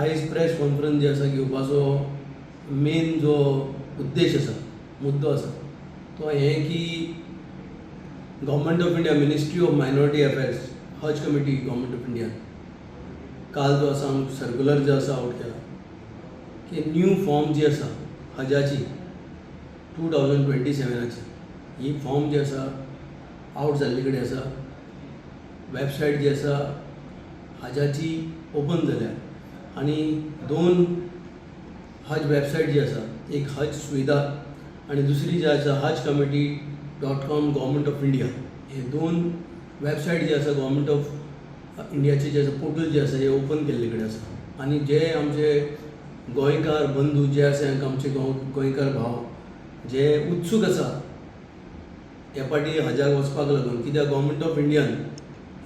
आयज press conference जे आसा घेवपाचो मेन जो उद्देश आसा, मुद्दो आसा, तो हें की Government of India, Ministry of Minority Affairs, Haj Committee, Government of India काल जो आसा सर्कुलर जे आसा आवट केला की न्यू फॉर्म जी आसा हजाची 2027आची, ही फॉर्म जी आसा आवट जाल्ले कडेन आसा. वेबसायट जी आसा हजाची ओपन जाल्या आनी दोन हज वेबसायट जी आसा, एक हज सुविधा आनी दुसरी जी आसा hajcommittee.com, Government of India. हे दोन वेबसायट जे आसा, गव्हर्मेंट ऑफ इंडियाचे जे आसा पोर्टल जे आसा, हे ओपन केल्ले कडेन आसा. आनी जे आमचे गोंयकार बंधू जे आसा, आमचे गोंयकार भाव जे उत्सूक आसा हे पाटी हजाक वचपाक लागून, कित्याक गव्हर्मेंट ऑफ इंडियान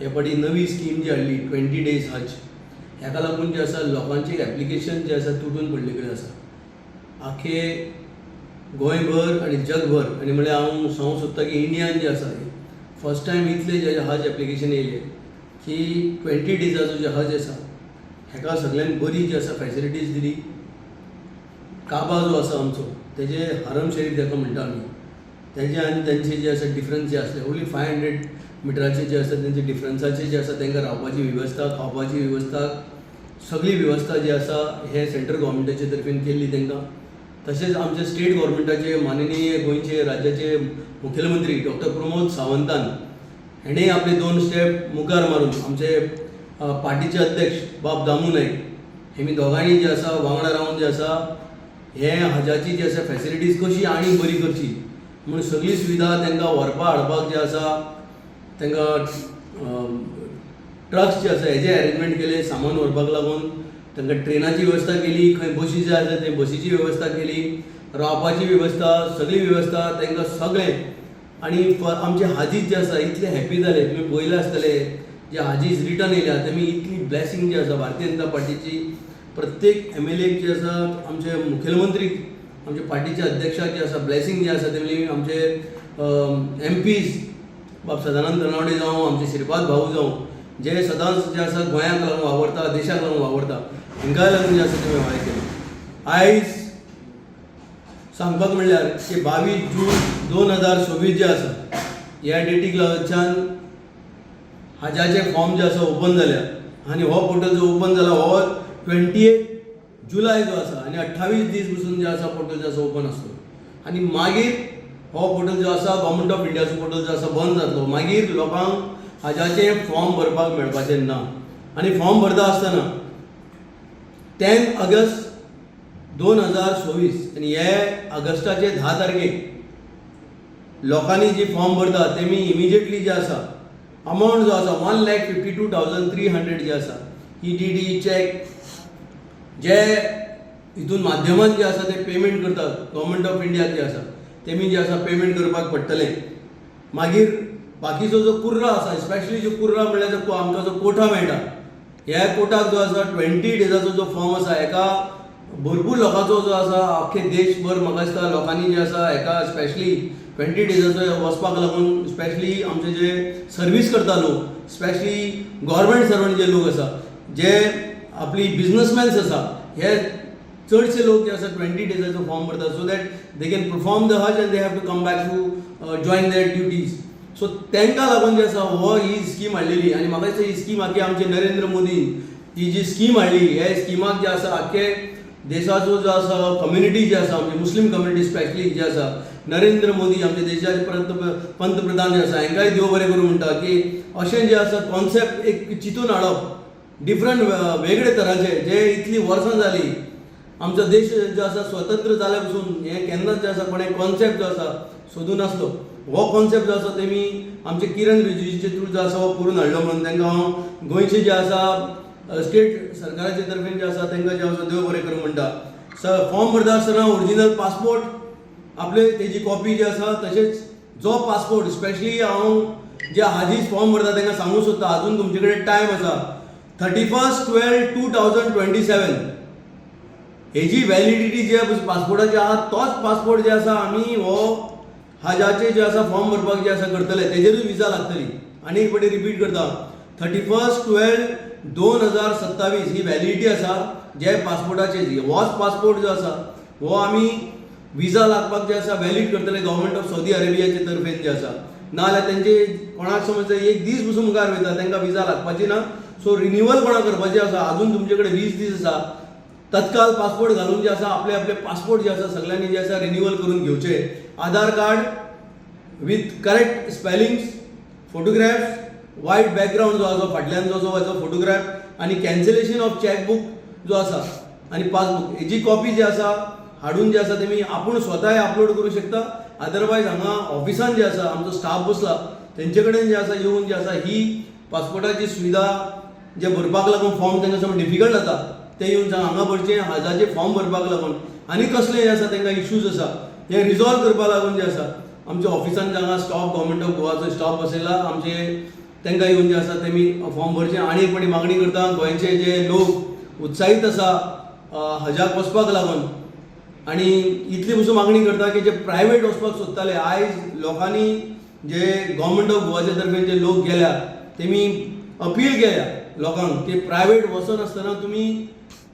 हे पाटी नवी स्कीम जी हाडली, 20 डेज हज, हेका लागून जे आसा लोकांचे एप्लिकेशन जे आसा तुटून पडले कडेन आसा आख्खे गोंयभर आनी जगभर. आनी म्हळ्यार हांव सांगूंक सोदता की इंडियान जे आसा फर्स्ट टायम इतले जे हज एप्लिकेशन येयले की 20 डेजाचो जे हज आसा, हेका सगळ्यान बरी जी आसा फॅसिलिटीज दिली. काबा जो आसा आमचो, तेजे हरम शरीफ ताका म्हणटा आमी, तेजे आनी तेंचे जे आसा डिफरन्स जे आसले, ओन्ली 500 मिटराचे जे आसा तेंचे डिफरन्साचे जे आसा, तांकां रावपाची वेवस्था, खावपाची वेवस्था, सगळी वेवस्था जी आसा हे सेंट्रल गव्हर्मेंटाचे तर्फेन केल्ली तांकां. तशेंच आमचे स्टेट गव्हर्मेंटाचे माननीय गोंयचे राज्याचे मुखेलमंत्री डॉक्टर प्रमोद सावंतान हेणें आपले दोन स्टेप मुखार मारून, आमचे पार्टीचे अध्यक्ष बाब दामू नायक हेमी दोगांयनी जे आसा वांगडा रावन जे आसा हे हजाची जी आसा फॅसिलिटीज कशी आनी बरी करची म्हूण सगळी सुविधा, तांकां व्हरपा हाडपाक जे आसा तांकां ट्रक्स जे आसा हेजे अरेंजमेंट केले, सामान व्हरपाक लागून तांकां ट्रेनाची वेवस्था केली, खंय बशी जाय आसा थंय बसीची वेवस्था केली, रावपाची वेवस्था, सगळी वेवस्था तांकां सगळें. आनी आमचे हाजीज जे आसा इतले हॅपी जाले. तुमी पळयले आसतले, जे हाजीज रिटर्न येयल्या तेमी इतली ब्लॅसिंग जी आसा भारतीय जनता पार्टीची प्रत्येक एमएलएक जे आसा, आमचे मुखेलमंत्री, आमचे पार्टीचे अध्यक्षाक जे आसा ब्लॅसिंग जे आसा तेमी, आमचे एमपीज बाब सदानंद तनावडे जावं, आमचे श्रीपाद भाऊ जावं, जे सदांच जे आसा गोंयाक लागून वावरता, देशाक लागून वावरता, हांकां लागून जे आसा तेमी हें केलें. आयज सांगपाक म्हणल्यार की 22 जून 2026 जे आसा, ह्या डेटीक लागच्यान हाजाचे फॉर्म जे आसा ओपन जाल्या आनी हो पोर्टल जो ओपन जाला हो 28 जुलय जो आसा आनी 28 दीस पसून जे आसा पोर्टल जे आसा ओपन आसतलो. आनी मागीर हो पोर्टल जो आसा, गव्हर्मेंट ऑफ इंडियाचो पोर्टल जो आसा बंद जातलो. मागीर लोकांक हाजाचे फॉर्म भरपाक मेळपाचें ना. आनी फॉर्म भरता आसतना 10 ऑगस्ट 2026 आनी हे ऑगस्टाचे 10 तारखेक लोकांनी जी फॉर्म भरता तेमी इमिजिएटली जे आसा अमावंट जो आसा 1,52,300 जे आसा, ही डीडी, चॅक जे हितून माध्यमान जे आसा ते पेमेंट करतात, गव्हर्मेंट ऑफ इंडियाक जे आसा तेमी जे आसा पेमेंट करपाक पडटलें. मागीर बाकीचो जो कुर्रा आसा, स्पेशली जो कुर्रा म्हणल्यार जो आमकां जो कोटा मेळटा, ह्या कोटाक जो आसा 20 डेजाचो जो फॉर्म आसा, हेका भरपूर लोकांचो जो आसा अख्खे देशभर म्हाका दिसता लोकांनी जे आसा हेका स्पेशली 20 डेजाचो वचपाक लागून, स्पेशली आमचे जे सर्वीस करता लोक, स्पेशली गव्हर्मेंट सर्वंट जे लोक आसा, जे आपली बिजनसमॅन्स आसा, हे चडशे लोक जे आसा 20 डेजाचो फॉर्म भरतात so that they can perform the Haj and they have to come back to join their duties. So तांकां लागून जे आसा हो ही स्कीम हाडलेली. आनी म्हाका दिसता ही स्कीम आख्खी आमचे नरेंद्र मोदी ही जी स्कीम हाडली, हे स्किमाक जे आसा आख्खे देशाचो जो आसा कम्युनिटी जी आसा, आमची मुस्लीम कम्युनिटी स्पेशली जी आसा, नरेंद्र मोदी आमच्या देशाचे पंतप्रधान जे आसा, हांकांय देव बरें करूं म्हणटा की अशें जे आसा कॉन्सेप्ट एक चिंतून हाडप डिफरंट, वेगळे तरांचे, जे इतलीं वर्सां जालीं आमचो देश जो आसा स्वतंत्र जाल्या पसून हें केन्नाच जे आसा कोणें कॉन्सेप्ट जो आसा सोदूं नासलो. हो कॉन्सेप्ट जो आसा तेमी आमचे किरण रिजिजूचे थ्रू जो आसा हो करून हाडलो म्हणून तांकां हांव गोंयचे जे आसा स्टेट सरकाराचे तर्फेन जे आसा तांकां जे आसा देव बरें करूं म्हणटा. फॉर्म भरता आसतना ओरिजिनल पासपोर्ट आपले तेजी कॉपी जी आसा, तशेंच जो पासपोर्ट, स्पेशली हांव जे हाजीच फॉर्म भरता तांकां सांगूंक सोदता, अजून तुमचे कडेन टायम आसा. 31/12/2027 हेजी व्हॅलिडिटी जे पासपोर्टाची आहा, तोच पासपोर्ट जे आसा आमी हो हाजाचे जे आसा फॉर्म भरपाक जे आसा करतले, तेजेरूच विजा लागतली. आनी एक फावटी रिपीट करता, 31/12 2027 ही व्हॅलिडिटी आसा जे पासपोर्टाचे. होच पासपोर्ट जो आसा हो आमी विजा लागपाक जे आसा व्हॅलीड करतले गव्हर्मेंट ऑफ सौदी अरेबियाचे तर्फेन जे आसा. नाजाल्यार तेंचे कोणाक समज एक दीस पसून मुखार वयता, तांकां विजा लागपाची ना. सो रिन्युअल कोणाक करपाचें आसा, अजून तुमचे कडेन 20 दीस आसा. तत्काल पासपोर्ट घालून जे आसा आपले आपले पासपोर्ट जे आसा सगळ्यांनी जे आसा रिन्युअल करून घेवचे. आधार card with correct spellings, photographs, white background जो आसा फाटल्यान जो जो फोटोग्राफ आनी कॅन्सलेशन ऑफ चॅकबूक जो आसा आनी पासबूक हेजी कॉपी जी आसा हाडून जे आसा तेमी आपूण स्वताय अपलोड करूं शकता. अदरवायज हांगा ऑफिसान जे आसा आमचो स्टाफ बसला, तेंचे कडेन जे आसा येवन जे आसा ही पासपोर्टाची सुविधा जे भरपाक लागून फॉर्म तांकां समज डिफिकल्ट जाता, ते येवन सांग हांगा भरचे. हजाचे फॉर्म भरपाक लागून आनी कसले जे आसा तांकां इश्यूज आसा, हे रिजॉल्व करपाक लागून जे आसा आमच्या ऑफिसान हांगा स्टाफ, गव्हर्मेंट ऑफ गोवाचो स्टाफ बसयला आमचे, तांकां येवन जे आसा तेमी फॉर्म भरचे. आनी एक फावटी मागणी करता, गोंयचे जे लोक उत्साहीत आसा हजाक वचपाक लागून आनी इतली पसून मागणी करता की जे प्रायवेट वचपाक सोदताले, आयज लोकांनी जे गव्हर्मेंट ऑफ गोवाचे तर्फेन जे लोक गेल्या, तेमी अपील केल्या लोकांक की प्रायवेट वचनासतना तुमी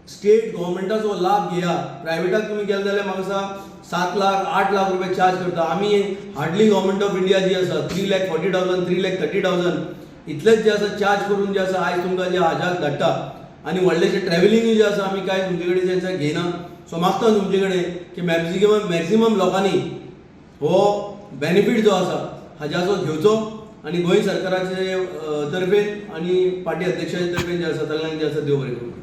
स्टेट गव्हर्मेंटाचो लाभ घेया. प्रायवेटाक तुमी गेले जाल्यार म्हाका दिसता 7 लाख, 8 लाख रुपया चार्ज करता. आमी हार्डली गव्हर्मेंट ऑफ इंडिया जी आसा 3,40,000, 3,30,000 इतलेच जे आसा चार्ज करून जे आसा आयज तुमकां जे हजाक धाडटा आनी व्हडलेशें ट्रॅव्हलिंगूय जे आसा आमी कांय तुमचे कडेन जे आसा घेयना. सो मागता तुमचे कडेन की मॅक्झिमम मॅक्झिमम लोकांनी हो बेनिफीट जो आसा हाजाचो घेवचो आनी गोंय सरकाराचे तर्फेन आनी पार्टी अध्यक्षाचे तर्फेन जे आसा सगळ्यांक जे आसा देव बरें करूं.